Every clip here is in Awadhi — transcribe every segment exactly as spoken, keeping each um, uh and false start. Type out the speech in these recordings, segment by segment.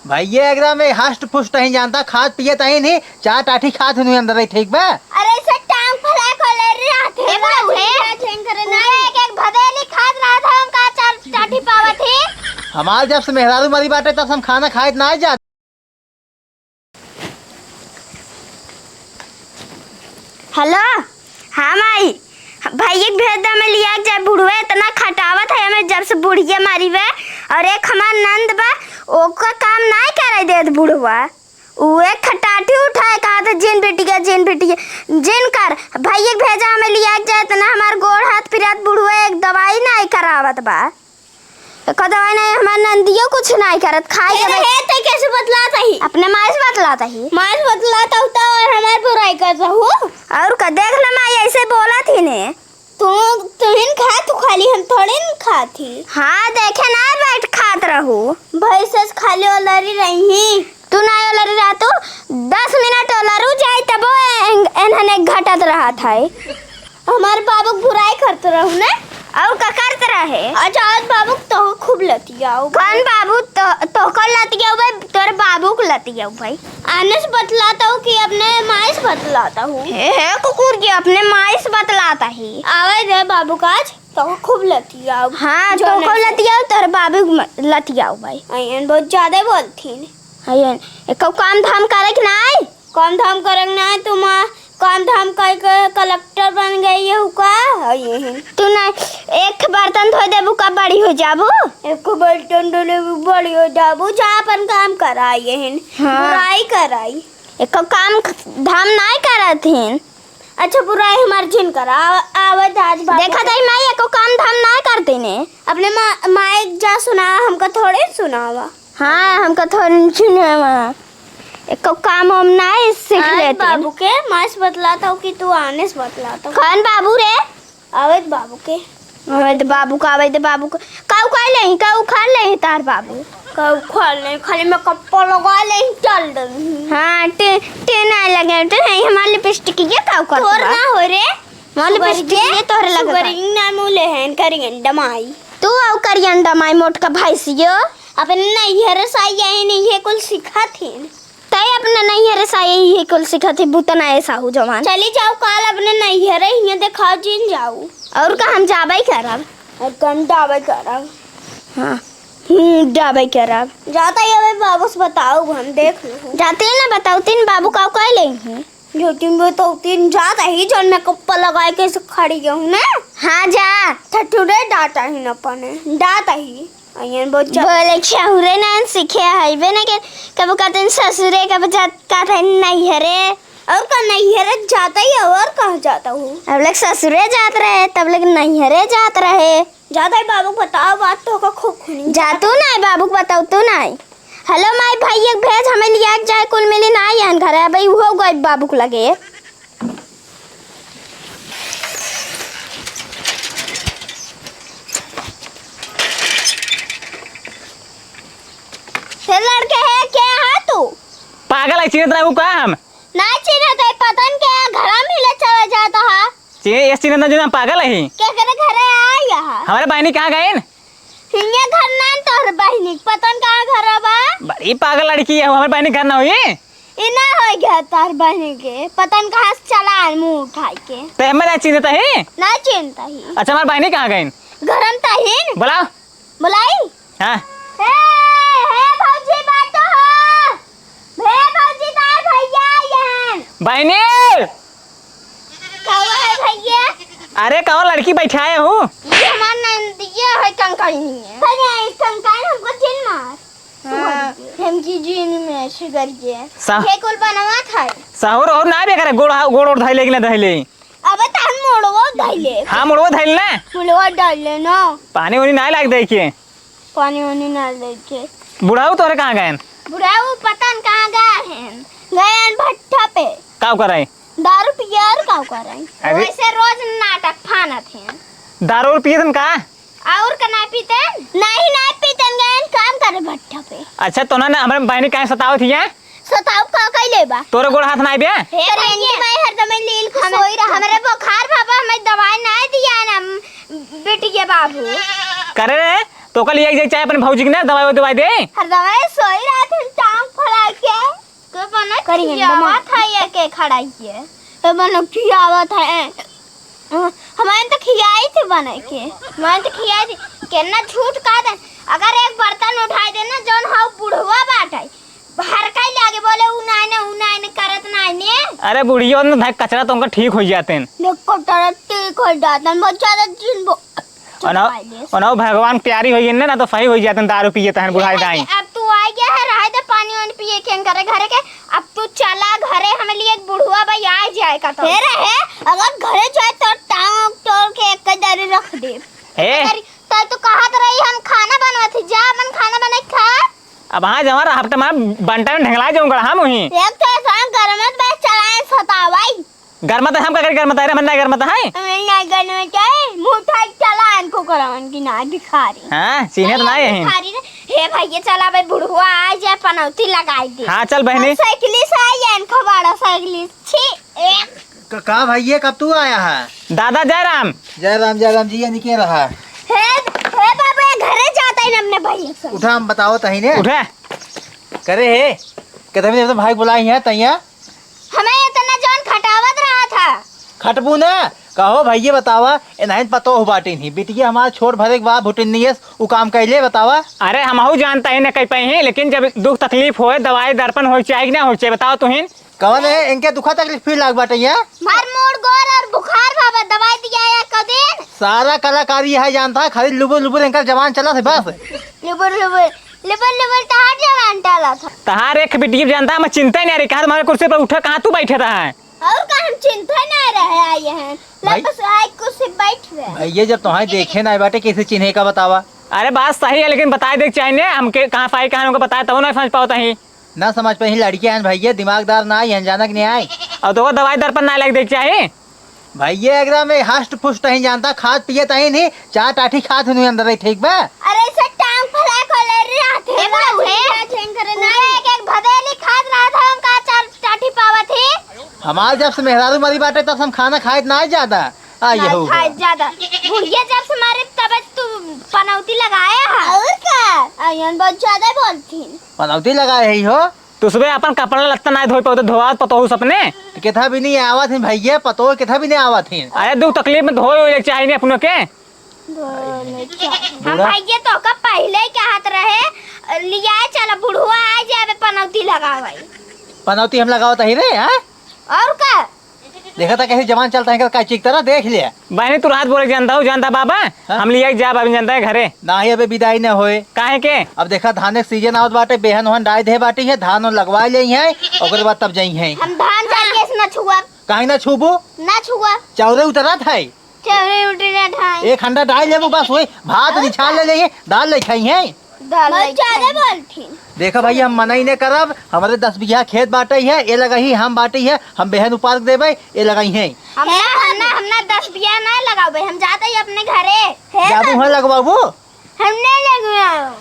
भइया एकदम ए हष्ट पुष्ट ही जानता, खात पियत ही नहीं, चार टाठी खात ही नहीं अंदर रही, ठीक बा? अरे, इसे टांग फैला के ले रहे आते ए हैं, बाबू, रात हे। दिन रात दिन करे पूरे नहीं। एक एक भदेली खात रहा था, हम का चार टाठी पावत ही। हमार जब से मेहरारू मरी बाटे, तब से हम खाना खाइत ना जात। हेलो, हाँ माई, भइया के भेज दे, हमें लिया के जाए। बुढ़वे इतना खटावत है हमें, जब से बुढ़िया मारी बे। और एक हमार नंद बा, ओका काम नाय करे देत बुढ़वा। उ एक खटाटी उठाए कहा था, "जिन बिटिया, जिन बिटिया, जिन कर, भइया के भेजा, हमें लिया के जाए।" इतना हमार गोड़ हाथ पिरात, बुढ़वा एक दवाई नाय करावत बा। एको दवाई नहीं, हमार नंदियो कुछ नहीं करत, खाई के अरे बस। हे, तै कैसे बतलात ही? अपने माई से बतलात ही। माई से बतलात हूँ तो और हमार बुराई करत हूँ। और का, देख ले माई, ऐसे बोलत ही ने। तू, तुहिन खा, तू खाली, हम थोड़े न खात ही। हाँ, देखे ना बैठ खात रहू। भैंस से खाली ओलरी रही। तू ना ओलरी रहा, तू दस मिनट ओलरू जाई, तबो एन-, एनहन एक घटत रहत है। हमार बाबू के बुराई करत रहू ने। और का करत रहे? अच्छा, आज बाबू के तो खूब लतियाऊ। कौन बाबू? तो, तोहको लतियाऊ भाई, तोर बाबू के लतियाऊ भाई। आने से बतलाता हूँ कि अपने माई से बतलाता हूँ। हे, हे कुकुर जी, अपने माई से बतलाता ही। आवे दे बाबू का आज, तो खूब लतियाऊ। हाँ, जो तोहको नहीं से लतियाऊ, तोर बाबू के म-, लतियाऊ भाई। अयन बहुत ज्यादा बोलथीन। अयन, एको काम धाम करे के नाई? काम धाम करे के नाई, तुम आ-, काम धाम कई के कलेक्टर बन गई हो का? अयन। तू ना, एक बर्तन धोई देबू का बड़ी हो जाबू? एक बर्तन धोई लेबू बड़ी हो जाबू, जा अपन काम कराई हिन। हाँ। बुराई कराई। एको काम ख-, धाम नाई करत हिन। अच्छा, बुराई हमार जिन करा। आ-, आवत आज बाबू देखा के। ताई माई, एको काम धाम नाई करते ने। अपने मा-, माई जा सुना, हमका थोड़े सुनावा। हाँ, हमका थोड़े सुनावा। एको काम हम नाई सीख आज लेते। बाबू के माई से बतलाता हूँ कि तू आने से बतलाता हूँ। कौन बाबू रे? अवैध बाबू के। अवैध बाबू का, अवैध बाबू का। का उखाड़ ले, का उखाड़ ले तार बाबू? का उखाड़ ले, खाली makeup लगा ले, चल दे। हाँ, टे-, टे ना लगे, टे नहीं, हमार lipstick ये का उखाड़ तोर बा? ना हो रे। हमार lipstick ये तोहरे लगता। सुगरिंग ना मुले हैं, करियन डमाई। तू आउ करियन डमाई मोटका भैंसियो। अपने नैहर से आई है, नहीं है कुल सिखाथिन। तै अपने नैहरे से आई, इहे कुल सिखत ही, बुतना ए साहू जवान। चली जाऊ काल अपने नैहरे, हियाँ देखाओ जिन जाऊ। और का हम जाबै करब? और का हम जाबै करब? हाँ, हम्म, जाबै करब। जाता ही अबे बाबू से बताऊ, हम देख लूँ। जाते ही ना बताऊ, तीन बाबू का कह ले ही। जो तीन बताऊ, तीन जाता ही, जौन makeup लगाए के से खड़ी हूँ ना। हाँ, जा। ठठुरे डाटा ही न अपने, डाटा ही। अयन बहुत ज्यादा। बोले छहुरे नान सीखे हइबे ना के, कबो कहते हैं ससुरे, कबो जात, कहते हैं नैहरे। और का नैहरे जाता ही, और कहाँ जाता हूँ? अब लोग ससुरे जात रहे, तब लोग नैहरे जात रहे। जाता ही बाबू बताओ बात तो का खूब खुनी। जा तू नाई, बाबू को बताओ तू नाई। हेलो माई, भैया के भेज, हमें लिया के जाए, कुल मिली ना आयन घर, अब उहो गए बाबू को लगे। हे लड़के, हे के हा तू? पागल है, चिन्हत रहू का हम? ना चिन्हत है, पता न के घर में ले चला जाता है। चिन्ह, ये चिन्हत ना जो हम पागल है। के करे घरे आया है? हमारे बहनी कहाँ गए? हियाँ घर ना तोहर बहिनी के, पता न कहाँ घर बा। बड़ी पागल लड़की है, हमारे बहनी के घर ना हुई। ई ना होई गया तोहर बहिनी के, पता न कहाँ से चला आन मुँह उठाई के। ते हमें ना चिन्हता ही? ना चिन्हता ही। अच्छा, हमारे बहनी कहाँ गई? घर में तहीन। बोला। बोलाई? हाँ। हे, हे भौजी बाटो हो। हे भौजी, तार भैया आइहन। बहिनी! कौन है भैया? अरे, कौन लड़की बैठाए हूँ? ये हमार नंदिया है, कंकाइनी है। भैया, इस कंकाइन हमको जिन मार। हाँ, हमकी जिन में सुगर के। सा- ये कुल बनवा था। सहूर और ना भी करे, गोड़, गोड़ ओड़ धइले कि ना धइले। अबे तहन मोड़वो धइले। हाँ, मोड़वो धइले ना। मोड़वो धइले ना। पानी उनी ना लाग दे के। पानी उनी ना लाग दे के। बुढ़ाऊ तोरे कहाँ गए? बुढ़ाऊ पता न कहाँ गए हैं। गए हैं भट्ठा पे। काव करे? दारू पिए और काव करे? अरे। वैसे रोज नाटक फानत हैं। दारू और पिए तन का? और का ना पीते? नहीं, नहीं पीते, गए हैं काम करे भट्ठा पे। अच्छा, तो ना, ना, हमारे बहनी काहे सतावत हिया? सताव का कइले बा? तोरे गोड़ हाथ नाई बे? हे करियंडी भैया। माई हरदम लील के हम-, सोई रहा। हमरे बुखार बाबा हमें दवाई नाई दिया ना, बेटी के बाबू। करे रे, तो कल ये चाहे अपने भौजी के ना दवाई, दवाई दे। हर दवाई सोई रहा थे, करिए, खियावत है ये के खड़ा ये। ए, बनो, खियावत है। हमारे तो खियाई थी बने के। हमारे तो खियाई थी। केतना झूठ कहा दे। अगर एक बर्तन उठाई दे ना, जौन हौ बुढ़वा बाटे, भर के लागे बोले, "उ नाई ने, उ नाई ने, करत नाई ने।" अरे बुढ़ियो ने धाय कचरा तो उनका ठीक हो जाते हैं। देखो, तरह ठीक हो जाते हैं, बहुत ज्यादा जिन बो-, अनौ, चुपाई ले। अनौ भगवान प्यारी होई ना, ना तो सही होई जातन दारू पिए तहन बुढ़ाई अब, दाई। अब तू आ गया है, रहे दे पानी वानी पिए के करे घरे के। अब तू चला घरे, हमें लिए एक बुढ़वा भाई आ जाए का तो। हे रहे, अगर घरे जाए तो टांग तोड़ के एक दारू रख दे। हे। अगर तब तू कहत रही हम खाना बनवत ही, जा अपन खाना बना के खा। अब हाँ जमा रहा, हफ्ते में बंटा में ढंगला जाऊंगा हम वहीं। एक तो ऐसा गरमत बस चलाए सतावाई। गरमत है, हम का करी गरमत है रे, मन नहीं गरमत है। हमें नहीं गरमत है, मुंह उठा के चला इनको करावन की ना भिखारी। हाँ, सीने तो नहीं है। भिखारी रे। हे भैया, चला भाई, बुढ़वा आ जाए, पनौती लगाई दे। हाँ, चल बहनी। हम साइकिल से आई है, इनको बड़ा साइकिल। छी, एक। क-, का भैया, कब तू आया है? दादा जय राम। जय राम, जय राम जी, ये निके रहा। हे, हे बाबा, ये घरे जाता ही ना अपने भैया से। उठा, हम बताओ तही ने। उठा। करे हे, कितने दिन से भाई बुलाई है तैया? हमें इतना जौन खटावत रहा था। खटबू ना, कहो भैया बतावा, इन्हें पतो हो बाटिन ही। बिटिया हमार छोट भरे के बाद भुटिन नहीं है, उ काम कैले बतावा। अरे हमहू जानता ही ना कह पाई ही, लेकिन जब दुख तकलीफ होए, दवाई दर्पण होए चाहे कि ना होए चाहे, बताओ तुहिन। कवन है इनके दुखा तकलीफ फिर लाग बाटे ये? मार मोड़ गोर और बुखार बाबा, दवाई दिया या कदिन? सारा कलाकारी है जानता है, खाली लुबुर लुबुर इनका जवान चला थे बस। लुबुर लुबुर, लुबुर लुबुर तहार जवान टाला था। तहार एक बिटिया जानता है, मैं चिंता ही नहीं रही, कहाँ तुम्हारे कुर्सी पर उठा, कहाँ तू बैठे रहा है? और का हम चिंता नहीं रहे आए हैं। भाई। बस आए कुर्सी बैठ रहे। भैया जब तुम्हारे देखे ना बाटे, कैसे चिन्हे का बतावा? अरे बात सही है, लेकिन बताए देख चाहिए ना, हमके कहाँ पाई, कहाँ उनको बताए, तब ना समझ पाओ तही। ना समझ पाई, लड़के हैं भैया, दिमागदार ना आई, अनजानक नहीं आई। और तो वो दवाई दर्पण ना लग देख चाहिए। भैया एकदम ये हष्ट पुष्ट ही जानता, खात पियत ही नहीं, चार टाठी खात ही नहीं अंदर ही, ठीक बा? अरे इसे टांग फैला को ले रहे थे, ए बाबू, हे। क्या झेंग करे ना? पूरा एक एक भदेली खात रहा था, उनका चार टाठी पावत ही। हमार जब से मेहरारू मरी बाटे, तब से हम खाना खाइत ना ज्यादा। आ, ये ना हो खाइत गया। ज्यादा। बुढ़िया जब से मारे, तब तू पनौती लगाया है। और का? आयन बहुत ज्यादा बोलती। पनौती लगाए है हो? तू सुबह अपन कपड़ा लत्ता ना धोई पाओ, तो धोआत पतोहू सपने। तो किथा भी नहीं आवत है भैया, पतोह किथा भी नहीं आवत है। अरे दुख तकलीफ में धोए होए चाहे नहीं अपनों के। धोए नहीं चाहे। हम बूढ़ा। भैया तो का पहले ही कहत रहे, लिया चला बुढ़वा आ जावे पनौती लगावे। पनौती हम लगावत ही रे, हाँ? और का? देखा था कैसे जवान चलता है, का चिक तरह देख लिया। बहनी, तू रात बोले जानता हो, जानता बाबा? हाँ? हम लिया जाब अभी जानता है घरे। नाही, अबे विदाई न होए। काहे के? अब देखा, धान के सीजन आवत बाटे, बेहन ओहन डाय दे बाटी है, धान ओहन लगवा ले हैं, ओकरे बाद तब जाई हैं। हम धान जाके से ना छुआ। काहे ना छुबू? ना छुआ। चौरे उतरत है। चौरे उतरत है। एक हंडा डाय लेबू, बस वही भात और निछाल का? ले लेंगे, दाल ले खाई हैं। बहुत ज्यादा बोलथिन। देखा भैया, हम मना ही नहीं करब, हमारे दस बीघा खेत बाटे है, ये लगाई हम बाटी है, हम बेहन उपार देबे, ये लगाई हैं। हम ना, हम ना, हम ना दस बीघा ना लगाबे, हम जाते ही अपने घरे। हे जाबू बाबू। हाँ लगवाबू? हम नहीं लगवाओ।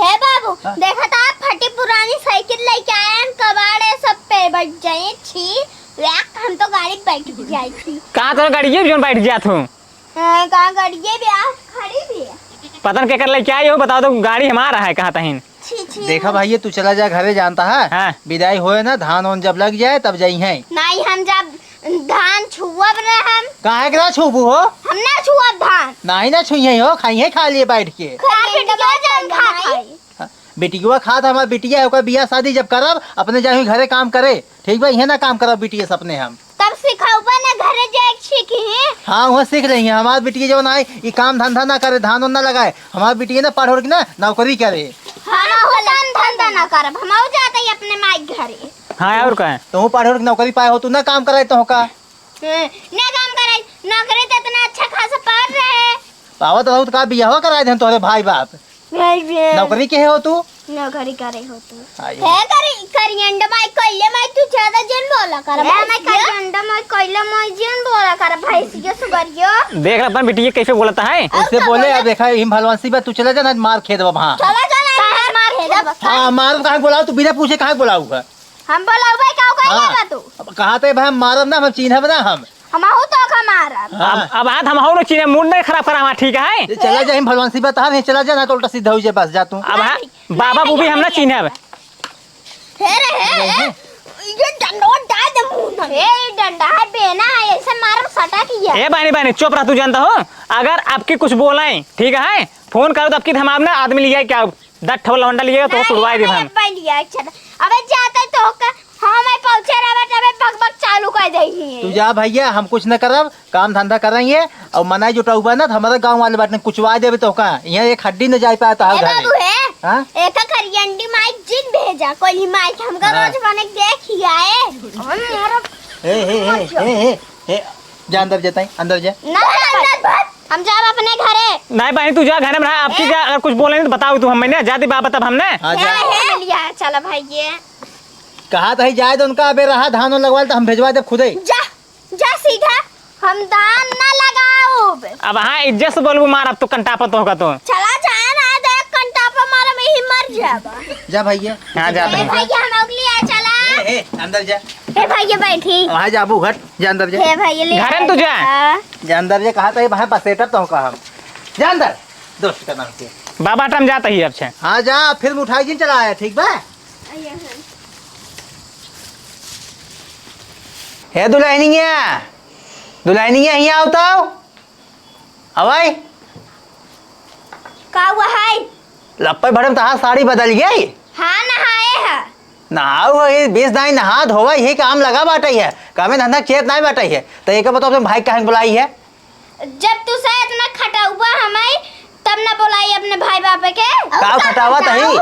हे बाबू, हाँ। देखा था फटी पुरानी साइकिल लेके आए हैं, कबाड़े सब पे बैठ जाए, छी, व्याक, हम तो गाड़ी बैठ भी जाए थी। कहाँ तो गाड़ी ये भी बैठ जात हूँ? हाँ, का गाड़िए भी आ, खड़ी भी है। पता न केकर लेके आई हो, बताओ तो गाड़ी हमारा है, कहाँ तहीन? छी, छी। देखा भाई, ये तू चला जा घरे, जानता है? हाँ। विदाई होए ना, धान ओन जब लग जाए, तब जाई हैं। नहीं, हम जब धान छुअब ना हम। काहे के ना छुबू हो? हम ना छुअब धान। नहीं ना छुई हैं हो, खाई हैं खा लिए बैठ के। खा बिटिया जान खा खाई। हाँ, बिटिया खात, हमार बिटिया है, ओकर बियाह शादी जब करब, अपने जाई घरे काम करे। ठीक बा, इहे ना काम करब बिटिया से अपने हम। तब सिखौबा ना घरे जाए के सीखी। हाँ, वहाँ सीख रही है। हमार बिटिया जवन आई, ई काम धंधा ना करे, धान उन ना लगाए। हमार बिटिया ना पढ़ ओढ़ के ना नौकरी करे। हम हो काम धंधा ना करब, हम हो जाते ही अपने माई के घरे। हाँ, और का है? तू पढ़ ओढ़ के नौकरी पाए हो, तू ना काम कराए तो का? हम्म, ना काम कराए, नौकरी तो इतना अच्छा खासा पढ़ रहे। पावत रहू तो का बियाह कराए देन तोहरे भाई बाप? नहीं बे। नौकरी के हो तू? नौकरी करे हो तू। आई। हे करी, करियंड माई कोइले माई तू ज्यादा जिन बोला कर ए, भाई मैं सिया। करियंड माई कोइले माई जिन बोला कर भाई सिया सुगरियो। देख ले अपन बिटिया कैसे बोलता है। और उससे का बोले, बोला? अब देखा, हिम भलवान सी बा, तू चला जा, ना मार खेद बाबा। चला जा ना, काहे मार मार खेद खेद बाबा? हाँ, मार काहे बोलाओ, तू बिना पूछे काहे बोलाऊ है? हम बोलाऊ भाई, का कहे हाँ। बा तू? अब कहा थे भाई, हम मारब ना, हम चीन्हब ना हम। हमहू तो का मारब। हाँ। अब, अब हाथ हमहू न चीन्हे, मूड नहीं खराब करा हमार, ठीक है? ये चला जा, हम भलवान सी बता, हम चला जा, ना तो उल्टा सीधा हो जाए, बस जा तू। अब हाँ, नहीं, बाबा नहीं, बूबी हम ना नहीं, चीन्हे अब। हे रे, हे, हे, ये डंडवा डाल दे मुंह में। ए, डंडा है, बेना है, ऐसे मारो सटा किया। ए बहनी, बहनी, चुप रह, तू जानता हो, अगर आपकी कुछ बोलाएं, ठीक है, फोन करो तो आपकी हम आपने आदमी लिया क्या, दस ठो लौंडा लिया तो नहीं, तुड़वाई दे हमें हम। अपन लिया, अच्छा। अबे जाते तो का, हाँ, मैं पहुंचे रहा, अबे बक बक चालू कर दे ही। तू जा भैया, हम कुछ न करब, काम धंधा कर रही है, और मनाई जुटाऊ बा ना, तो हमारे गाँव वाले बाटे कुचवा देबे तो का, यहाँ एक हड्डी न जाए पाए तो ए घर बाबू है। हाँ? एका करियंडी माइक जिन भेजा, कोई माइक हमका हाँ। रोज बने के देखी आए। हम मोर ए, ए, ए, ए, ए, ए, जा अंदर जाता है, अंदर जा। ना, अंदर भाग। हम जाब अपने घरे। नहीं बहनी, तू जा घरे में रहा, आपकी ए? जा, अगर कुछ बोले नहीं तो बताओ तू हमें ना, जाती बाबा तब हमने। हाँ, जा। हे, हे, लिया, चला भाई ये। कहा तो ही जाए तो उनका अबे रहा, धान लगवा ले तो हम भेजवा दे खुदे। जा, जा सीधा, हम धान ना लगाउब। अब हाँ, इज्जत से बोलबू, मार अब तो कंटापत होगा तो। चला जाए ना, देख कंटापा मारे में ही मर जाबा। जा भैया। हाँ, जा ए भैया। भैया, हम लोग लिया चला। ए, ए, अंदर जा। ए भैया बैठी। वहाँ जाबू, हट, जा अंदर जा। ए भैया ले घरे में तू जा। जा। जा अंदर जा, कहा तो ये बाहर बसेटब तो कहा। जा अंदर, दोस्त का नाम से। बाबा टम जाता ही अब से। हाँ जा, फिर उठाई जिन चला आया, ठीक बा? हे दुल्हनिया, दुल्हनिया, हियाँ आओ तो। अवाई। का हुआ है? लप्पे भरे में तहार साड़ी बदल गई। हाँ, नहाए है। नहाओ है, बीस दाई नहा धोवा, यही काम लगा बाटे है। कामे धंधा चेत नहीं बाटे है। तो एक बताओ, अपने भाई काहे बुलाई है? जब तू से इतना खटाउबा हमाई, तब ना बोलाई अपने भाई बापे के। का खटावत हई?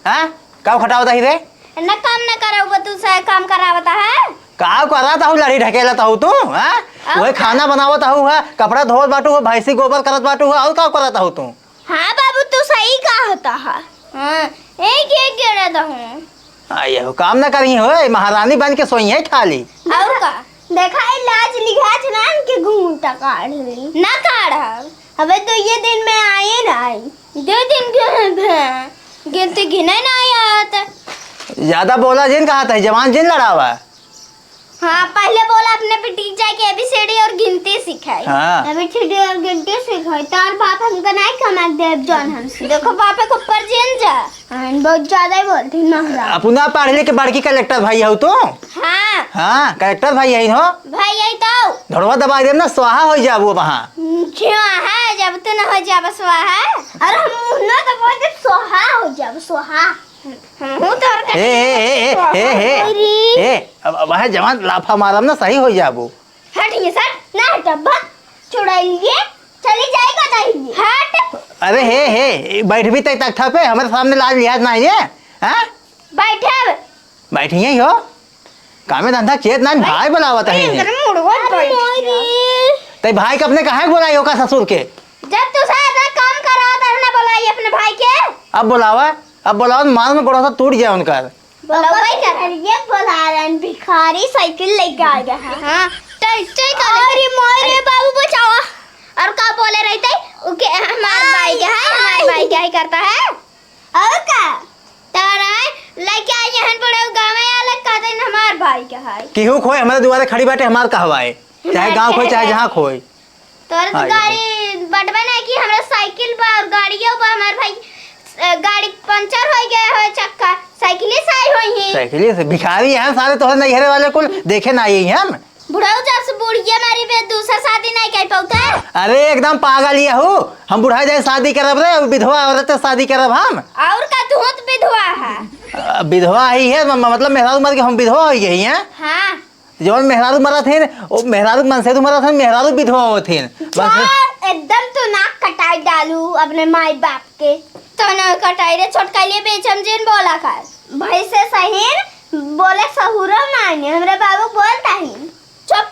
हाँ? का खटावत हई रे? ना काम ना कराउबा, तू से काम करावत है। का करत हऊ, लड़ी ढकेलत हऊ तू, हाँ? और वही का? खाना बनावत हऊ है, कपड़ा धोवत बाटू है, भैंसी गोबर करत बाटू है, और का करत हऊ तू? हाँ बाबू, तू सही कहता है। हाँ, एक, एक गिरत हूँ। आ, यहू काम ना करी हो, ए, महारानी बन के सोई है खाली। और का? देखा, ई लाज लिहाज ना इनके घूंघटा काढ़ ली। ना काढ़ब। अबे तो ये दिन में आए ना आई। दो दिन के हैं, गिनती गिने ना आया था। ज्यादा बोला जिन कहा था, जवान जिन लड़ावा। हाँ, पहले बोला अपने बेटी जाके एबीसीडी और गिनती सिखाई। हाँ। एबीसीडी और गिनती सिखाई, तार बाप हमका नहीं कमा देब जौन हमसे। देखो, बापे के ऊपर जिन जा। हाँ, बहुत ज्यादा ही बोलती महरा। अपना पढ़ लिख के बड़की कलेक्टर भाई हऊ तू? हाँ। हाँ, कलेक्टर भाई यही हो। भाई यही तो। धड़वा दबा देब ना, स्वाहा हो जाबू वहाँ। स्वाहा, जब तू न हो जाब स्वाहा। अरे हम मुँह ना दबा दे, स्वाहा हो जाब, स्वाहा। हमहू तोर ए, ए, ए, ए, ए, ए, ए, अरे। ए, अब, अब है जवान लाफा मारब ना, सही हो जाबू। हट ये सर, ना हटब, भाग। चुड़ैलिए, चली जाएगा नहीं ये। हट। अरे हे, हे, बैठ भी तक तख्ता पे, हमारे सामने लाज लिहाज नहीं है, हाँ? बैठब। बैठी ही हो, कामे धंधा चेत ना, भाई बुलावत है। इधर मुड़वा अरे बैठ मोरी। गया। ते भाई के अपने काहे बुलाई हो का ससुर के? जब तू से इतना काम करावत है ना, बुलाई अपने भाई के। अब बुलावा, अब बुलावा, मार में गोड़ा सा टूट जाए उनका। बुलावा कर। ये बुला रहे हैं, भिखारी साइकिल लेके आ गया है। हाँ, चल, चल, चल। अरे मोरे बाबू बचावा। और का बोले रहते? ओके, हमार भाई के है, हमार भाई के है करता है। और का? तारा है, लेके आई हन बड़े गाँव में, अलग कहते हैं, हमार भाई के है। केहू खोए, हमारे दुआरे खड़ी बाटे, हमार कहवाए। चाहे गाँव खोए, चाहे जहाँ खोए। तोरे तो हाँ, ये गाड़ी बटबे नहीं की, हमरा साइकिल बा और गाड़ियों बा। हमार भाई, अ, गाड़ी पंचर हो गया हो चक्का, साइकिले से आई होई है। साइकिले से? भिखारी हैं सारे तोहरे नैहरे वाले कुल, देखे ना आई हैं। बुढ़ऊ जब से बुढ़िया मारी बे, दूसरा शादी नहीं कर पाउता। अरे एकदम पागल ये हो, हम बुढ़ा जाए शादी करब रे, विधवा औरत से शादी करब हम। और का, तू तो विधवा है। अ, विधवा ही है, म-, मतलब मेहरारू मर के हम विधवा हो गई हैं। हाँ। जवन मेहरारू मरत हिन, ओ मेहरारू मनसेधू मरत हिन, मेहरारू विधवा होत हिन। जा, एकदम तू नाक कटाई डालू अपने माई बाप के। तो ना कटाई रे, छोटका लिए बेचम जिन बोला कर। भाई से सहीन बोले सहुरो नानी, हमरे बाबू बोलता ही। चुप।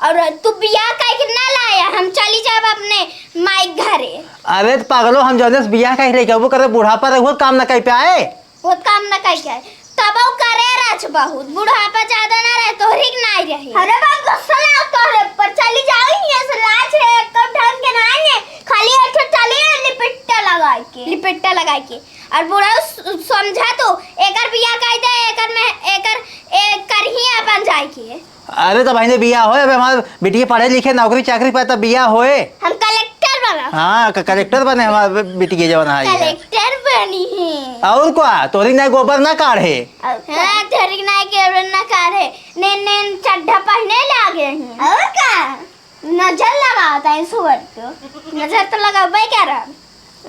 और तू बियाह काहे के ना लाया? हम चली जाब अपने माई घरे। अरे तो पागलो, हम जौने से बियाह काहे के लेके अबो करे, बुढ़ापा रहुआ काम ना कर पाए। बहुत काम न कई के, तबो करे रच बहुत, बुढ़ापा ज्यादा ना रहे, तोहरी के नाई रहे। अरे बा, गुस्सा ना तोहरे ऊपर, चली जाओ यहाँ से, लाज है, एकदम ढंग के नाई है, खाली एक ठो चली है लिपिट्टा लगाई के। लिपिट्टा लगाई के, और बुढ़ऊ स-, समझा तो, एकर बियाह कई दे, एकर में, एकर, एकर ही अपन जाए के। अरे तो भाई ने बियाह होए, अब हमार बिटिया पढ़े लिखे, नौकरी चाकरी पाए, तब बियाह होए। हम कलेक्टर बनब। हाँ, क-, कलेक्टर बने हमार बे-, बिटिया जवन है। कलेक्टर नहीं है। और का, तोरी नाई गोबर ना काढ़े। और का? हाँ, तोरी नाई गोबर ना काढ़े। नैन, नैन चड्ढा पहने लागे हैं। और का? नजर लगावत है सुअर को। नजर तो लगावे क्या रहा?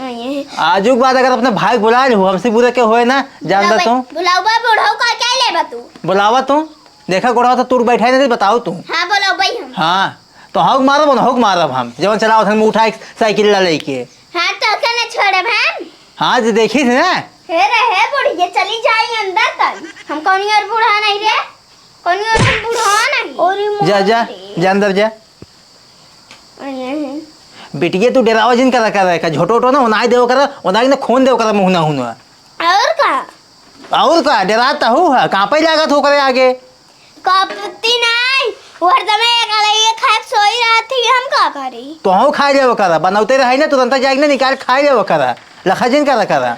ये। आजुक बाद अगर अपने भाई के बुलाए हो, हमसे बुरे के होए ना, जान दे बुलावे, तू। बुलावा बुढ़ऊ का क्या लेबा तू? बुलावा तू। देखा गोड़वा तो तू बैठा ही नहीं, बताओ तू। हाँ, बुलावे हम। हाँ, तो हक मारब, हक मारब हम। जवन चलावत हन मुंह उठा के साइकिल ला लेके। हाँ, तो का ना छोड़ब हम? हाँ, जे देखी थी ना। हे रे, हे बुढ़िया, चली जाई अंदर तक। हम कौन और बूढ़ा नहीं रे? कौन और हम बूढ़ा नहीं? अरे जा, जा, मारे। जा अंदर जा। अरे। बिटिया, तू डेरावा जिन करा, करा, का झोटो ओटो ना, ओनाई देव करा, ओनाई ना खून देव करा, मुहना हुना। और का? और का, डेरात हूँ है, कांपे लागत हो करे आगे। कांपती नहीं, वो हरदम एक अलग खाए सोई रहती, हम का करी? तो हूँ खाए लेव करा, बनौते रही ना, तुरंत जाके ना निकाल खाए लेव करा, लखा जिन करा, करा।